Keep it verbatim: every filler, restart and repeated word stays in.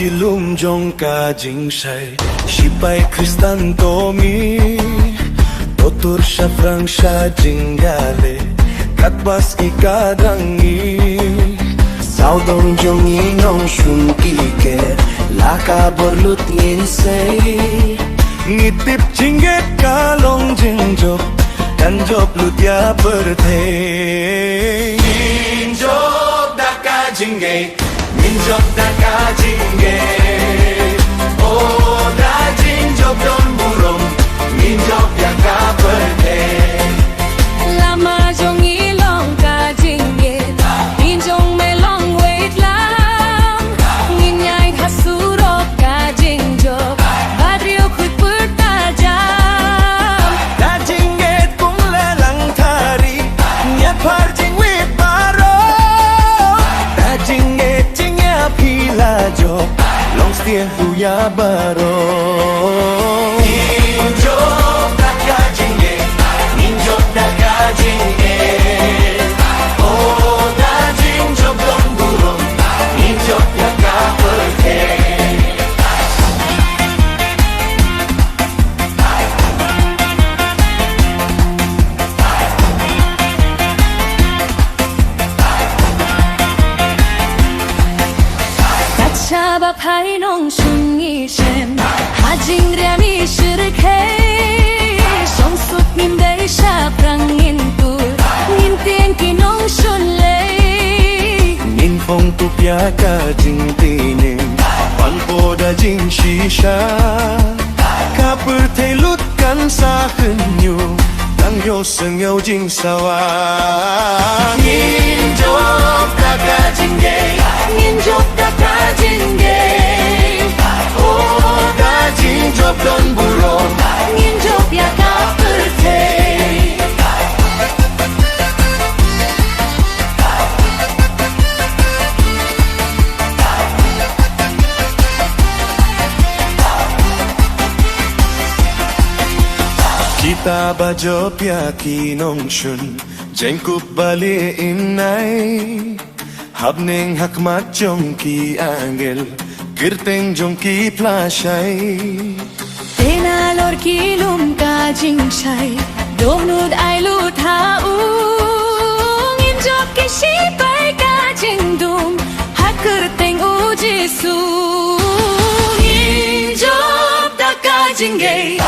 Ki lum jong ka jingshai, shipai Khristan to mih, to tur shaphrang sha jingïaleh, katba sngi ka dang mih. Sawdong jong ngi nongshun ki ker, la ka bor lut ngin sei. Ngi tip jingngeit ka long jingjop, kan jop lut ïa pyrthei. Ngin jop da ka jingngeit, ngin jop da ka jingngeit. Oh, da jingjop don burom, ngin jop ïa ka pyrthei. Lama jong ngi long ka jingngeit, ngin jong me long wait lang. Ngin ïaid ha surok ka jingjop, ba dei u khuid pyrta jam. Da jingngeit kum le lang thari, ngi ïa phar jingwit baroh. Da jingngeit jingïaphi la jop, long stia ïa baroh. Ngin jop da ka jingngeit, ngin jop da ka jingngeit. Oh, da jingjop don burom, ngin jop ïa ka pyrthei. Kat shaba phai nongshun ngi shem ha jingriam i shyrkhei. Shong suk ngim dei shaphrang ngin tur, ngin tieng ki nongshun lei. Ngin phong tup ïa ka jingtngen, pan po da jingshisha. Ka pyrthei lut kan sa khynñiuh, tang ïoh sngew jingsawa. Ngin jop da ka jingngeit, ngin jop da ka jingngeit. Oh, da jingjop don burom, ngin jop ïa ka pyrthei. Kita ba jop ïa ki nongshun, jengkup ba lieh in ai. Hapdeng ha khmat jong ki angel, kyrteng jong ki pla shai. Te nalor ki lum ka jingshai, dohnud ai lut ha u. Ngin jop ki shipai ka jingdum, ha kyrteng u Jisu. Ngin jop da ka jingngeit,